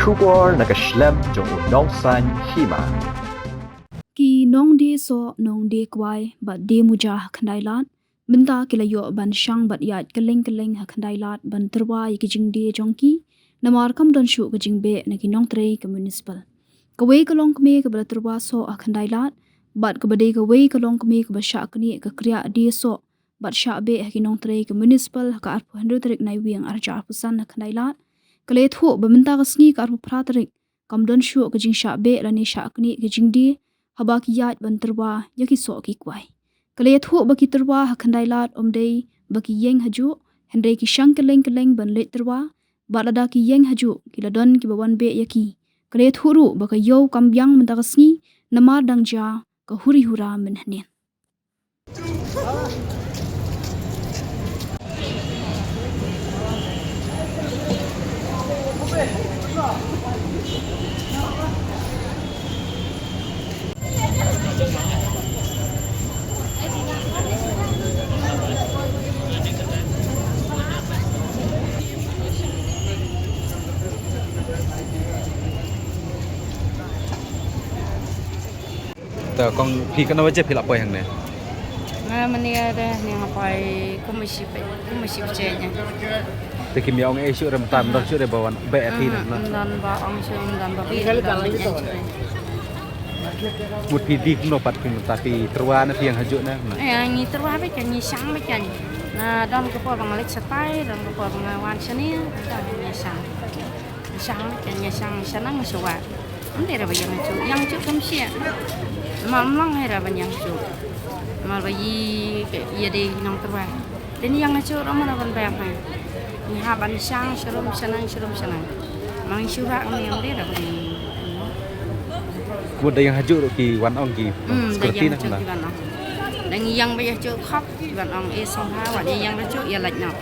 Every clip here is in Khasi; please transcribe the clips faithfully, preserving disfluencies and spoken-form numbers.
Khubor na ka shlem jong u Nongsaiñ Hima. Ki nongdie soh, nongdie kwai bad die muja ha Khyndai Lad mynta ki la ïoh ban shang bad ïaid kylleng kylleng ha Khyndai Lad ban tyrwa ïa ki jingdie jong ki, namar kam don shuh ka jingbeh na ki nongtrei ka municipal. Kawei ka longkmie kaba la tyrwa soh ha Khyndai Lad bad kaba dei kawei ka longkmie kaba shah knieh ka kriah die soh bad shah beh ha ki nongtrei ka municipal ha ka arphew hynriew tarik Naiwieng arhajar arphew san ha Khyndai Lad, ka la ïathuh ba mynta ka sngi ka arphew phra tarik kam don shuh ka jingshah beh lane shah knieh ka jingdie haba ki ïaid ban tyrwa ïa ki soh ki kwai. Ka la ïathuh ba ki tyrwa ha Khyndai Lad ym dei ba ki ïeng hajuh, hynrei ki shang kylleng kylleng ban leit tyrwa, bad lada ki ïeng hajuh ki la don kiba wan beh ïa ki. Ka la ïathuh ruh ba ka ïew kam biang mynta ka sngi namar dang jia ka huri hura mynhynnin. Ta kong phi katno baje phi la poi hangne? Nga mynne de ne nga poi kum shi pe, kum shi baje ne. Te kim ïa ong ei shuh re, mynta ym don shuh re ba wan beh ïa phi ne, no? Ym don ba ong shuh, ym don ba beh, ym don ba ïeng shuh. Mut phi die kumno pat phi mynta, phi tyrwa ne phi ïeng hajuh ne, no? Eh, ngi tyrwa beit kan, ngi shang beit kan. Na don ka por ba nga leit shatai, don ka por ba nga wan shane, ngi shang. Shang, kan ïa shang, shang nang shuwa. Ym dei re ba ïeng hajuh, ïeng hajuh kam shym. Ma ym long hei re ban ïeng hajuh. Ma ba ïa, ïa dei nongtyrwa. Dei ïeng hajuh ruh ma ban beh ma. Ngi hap ban shang, sharum, shanang, sharum, shanang. Ma ngi shu rah ngi ym dei re ban. Mut da ïeng hajuh ruh ki wan ong ki. Hmm, da security ïeng na hajuh kena. Ki wan ong. Da ngi ïeng ba ïeng hajuh khop ki wan ong, eh, sngewbha wat ïeng hajuh ïa lait noh.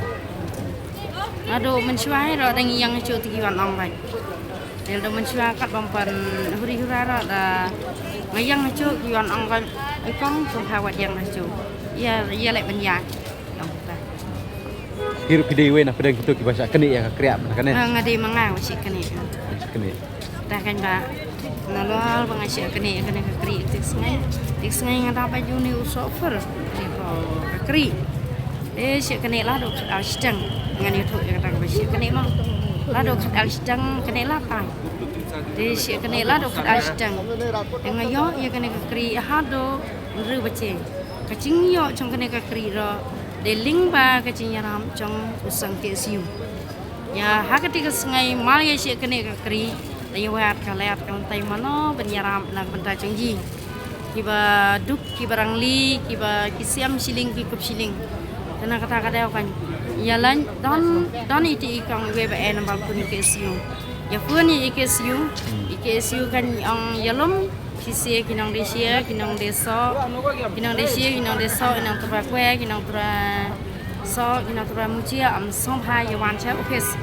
Nga duh mynshuwa hi ruh da ngi ïeng hajuh te ki wan ong beit. Te duh mynshuwa kat bym pan huri hura ruh da nga ïeng hajuh ki wan ong beit. I kong sngewbha wat ïeng hajuh. Ïa, ïa leh ban ïa. Ong ta. Hi ruh phi dei wei na pdeng kito kiba shah knieh ïa ka kriah mynta kane. Nga dei ma nga ba shah knieh. Shah knieh. Te kan ba nalor ba nga shah knieh kane ka kriah te sngi. Te sngi nga da ba juni u soh phur. Te ko ka kriah. Te shah knieh la dok khat ar shiteng. Ngan ïathuh ïa kata kaba shah knieh ma. La dok khat ar shiteng knieh la tai. Te shah knieh la dok khat ar shiteng. Te nga ïoh ïa kane ka kriah haduh hynriew baje. Ka jingïoh jong kane ka kriah ruh dei lyngba ka jingïarap jong u sang K S U. Ïa ha kata ka sngi mar ïa shah knieh ka kriah, la ïa wad ka lad ka lynti mano ban ïarap na ka bynta jong ngi. Kiba duk, kiba rangli, kiba ki siam shilling, ki kup shilling. Te na kata ka daw kan ïa laiñ don, don iti i kong iwei ba eh nambal phone i K S U. Ïa phone i K S U, i K S U kan ong ïalum. Ki sha ki nongdie sha, ki nongdie soh, ki nongdie sha, ki nongdie soh, ki nongtyrwa kwai, ki nongtyrwa soh, ki nongtyrwa muji, ym sngewbha ïa wan sha ophis.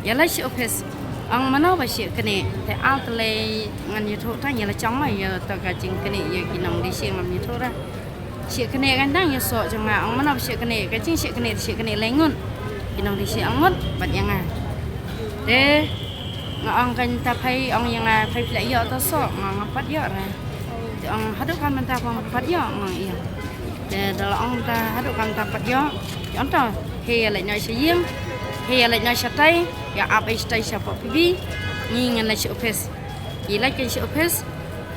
Ïa leit sha ophis. Ong mano ba shah knieh, te ar tylli ngan ïathuh tang ïa la jong ma ïa ta ka jingknieh ïa ki nongdie sha ngam ïathuh ra. Shah knieh kan dang ïa soh jong nga, ong mano ba shah knieh, ka jingshah knieh, shah knieh lai ngut. Ki nongdie sha ong ngut bad ïa nga. Te nga ong kan ta phai, ong ïa nga phai phi la ïoh ta soh, nga ngam pat ïoh re. Te ong haduh kan mynta phi ngam pat ïoh, nga ong ïa. Te da la ong ta haduh kan mynta pat ïoh, ong ta, hei ïa leit noh sha ïing, hei ïa leit noh shatai, ïa ap ei shatai shapoh P B, ngi ngin leit sha ophis. Ki leit kan sha ophis,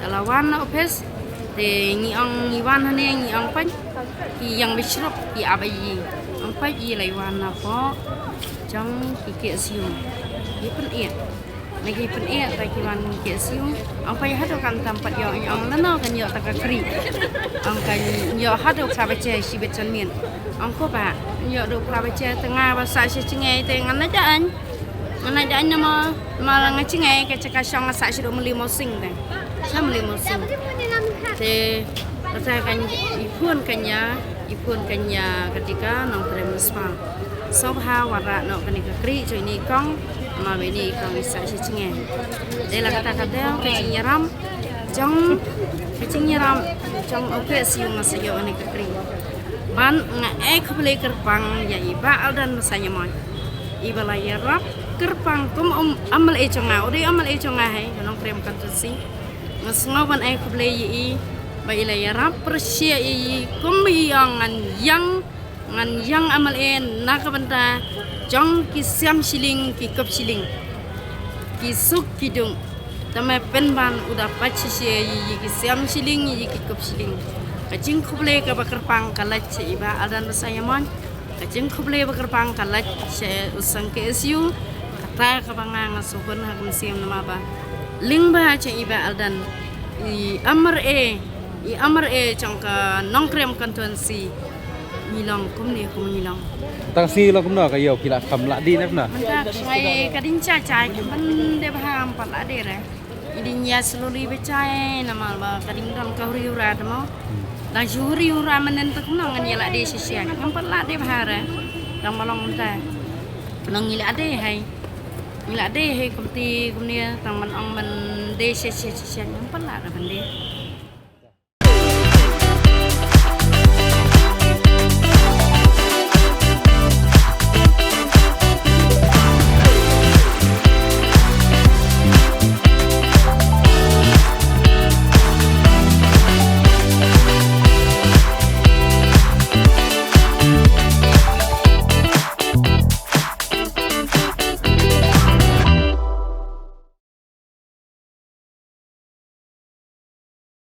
da la wan na ophis, te ngi ong ngi wan hangne ngi ong peit, ki ïeng beit shuh ki ap ei ïing. Ong peit ïa leit wan na poh jong ki K S U. Ki pynïeh. Na ki pynïeh ta ki wan ki K S U. Ong peit haduh kan tam pat ïoh, ong lano kan ïoh ta ka kri. Ong kan ïoh haduh phra baje shibit janmiet. Ong ko ba ïoh haduh phra baje te nga ba sah sha jngai te ngan na ja aiñ. Ngan na ja aiñ namar, namar nga jngai ka jaka shong nga sah shaduh Mylliem Mawsing te. Sha Mylliem Mawsing. Te kata kan i phone kan ïa, i phone kan ïa ka tika nongtrei municipal. Sngewbha wanrah noh kane ka kri jong ine i kong, namar ba ine i kong i sah sha jngai. Dei la kata ka dei ka jingïarap jong, ka jingïarap jong u K S U nga sa ïoh kane ka kri. Ban nga ai khublei kyrpang ïa i Bah Aldan Basaiawmoit. Iba la ïarap Kyrpang kum um MLA jong nga, u dei MLA jong nga hei, ka Nongkrem constituency. Nga sngew ban ai khublei ïa i ba i la ïarap pyrshah ïa i kum i ong ngan ïang, ngan ïang MLA na ka bynta jong ki siam shilling ki kop shilling, ki suk ki duk. Tangba pynban u da pait shisha ïa ki siam shilling ïa ki kop shilling. Ka jingkhublei kaba kyrpang ka leit sha i Bah Aldan Basaïawmoit. Ka jingkhublei ba kyrpang ka leit sha u sang KSU. Kata kaba nga nga sngewbha ha ka mynsiem namar ba lyngba sha i Bah Aldan, i MLA, i MLA jong ka Nongkrem constituency, ngi long kumne kum ngi long. Tang si long kumno ka ïew ki la kham la dih ne kumno? Mynta ka sngi ka ding cha cha ban de bha, ym pat la de re. I ding ïa slowly ba cha namar ba ka ding don ka huri hura te mo. Dang shu huri hura mynnin te kumno ngan ïa la de shisha, ngam pat la de bha re. Dang ba long mynta nong ngi la de hei. Ngi la de hei kumti kumne, tang ban ong ban de shisha shisha, ngam pat la de ban de.